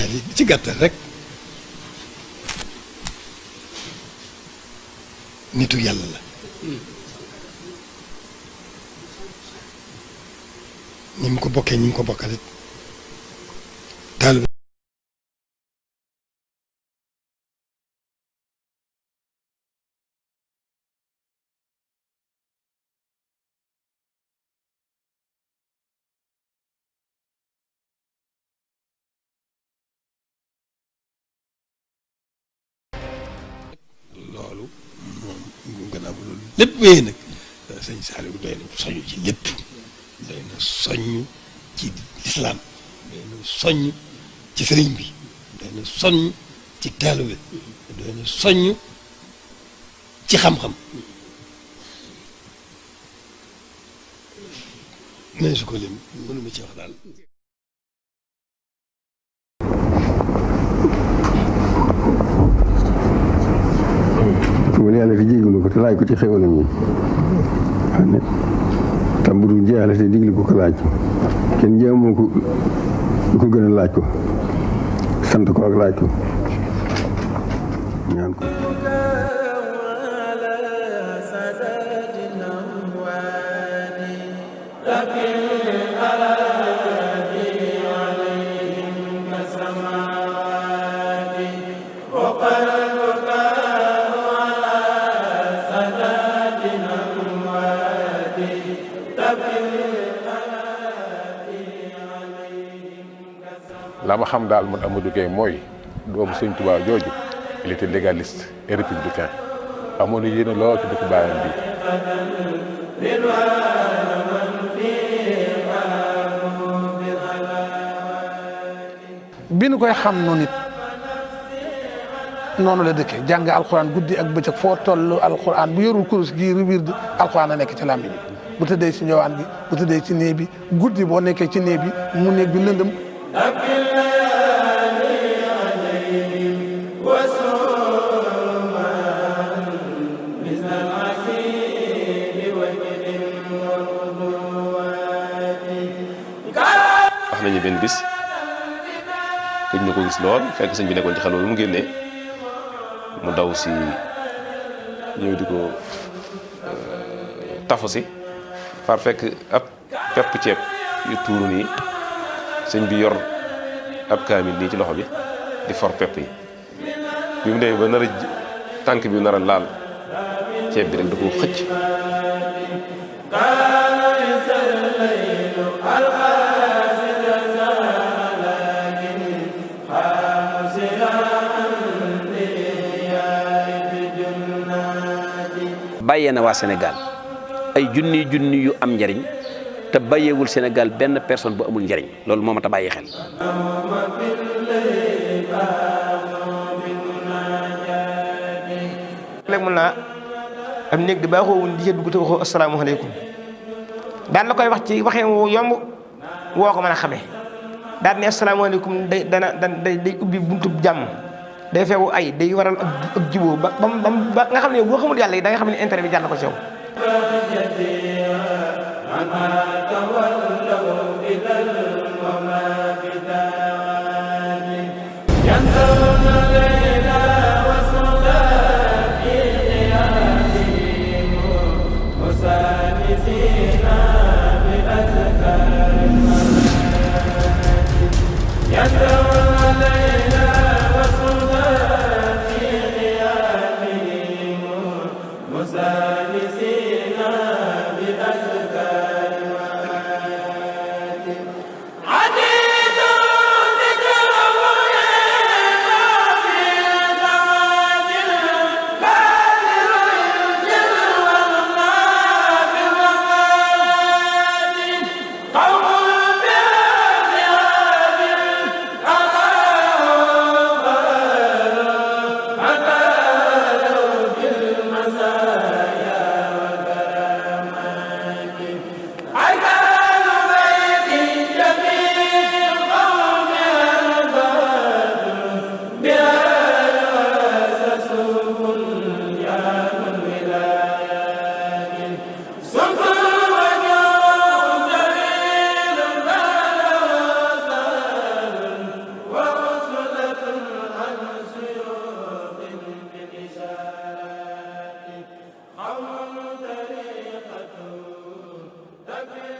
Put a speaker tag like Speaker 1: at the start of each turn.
Speaker 1: daal di ci gàttal rek nitu yàlla la ñi mu ko bokkee ñi mu ko bokkalit taalib loolu moom gannaaw ba loolu lépp wéyee nag sëñ Saliou doy na soñu ci lépp doy na soññ ci lislaam doy na soññ ci sëriñ bi doy na soññ ci taalibe doy na soññ ci xam-xam mais su ko lim mënuma ci wax daal
Speaker 2: mu ne yàlla te jégalu ko te laaj ko ci xéwalam yi xam ne tam bu dul jeexale te digli ko laaj kenn jéemoo ko lu ko gën a laaj ko sant ko ak laaj ko ñaan ko
Speaker 3: la ma xam daal man Amadou Gueye mooy doomu Sëñ Tuubaa jooju il était légaliste et républicain amoon na yéene lool ci dëkk baayam
Speaker 4: bi nu koy xam noonu it noonu la dëkkee jàng alxuraan guddi ak bëccëg foo toll alxuraan bu yorul kurus gi ribiir di alxuraan a nekk ci làmmiñ bi bu tëddee ci njowaan bi bu tëddee ci néeg bi guddi boo nekkee ci néeg bi mu néeg bi lëndëm
Speaker 5: wax nañu benn bis gëj na ko gis lool fekk sëñ bi nekkoon ci xeloo mu génnee mu daw si ñëw di ko tafu si far fekk ab pepp ceeb yu tuuru nii sëñ bi yor ab kaamil nii ci loxo bi di for pepp yi bi mu demee ba nar a tànk bi nar a laal ceeb bi rek da ko xëcc
Speaker 6: bàyyee na waa Sénégal ay junni junni yu am njariñ te bàyyeewul Sénégal benn personne bu amul njariñ loolu moo ma ta bàyyi xel.
Speaker 7: léegi mun naa am néeg di baaxoo wuñ di ca dugg te waxoo asalaamaaleykum daan la koy wax ci waxee wu yomb woo ko mën a xamee daan ne asalaamaaleykum day ubbi buntu jàmm. day feewu ay day waral ak jubóo ba nga xam ne boo xamul yàlla yi da nga xam ne intérêt bi jàll na ko ci yow.
Speaker 8: الذي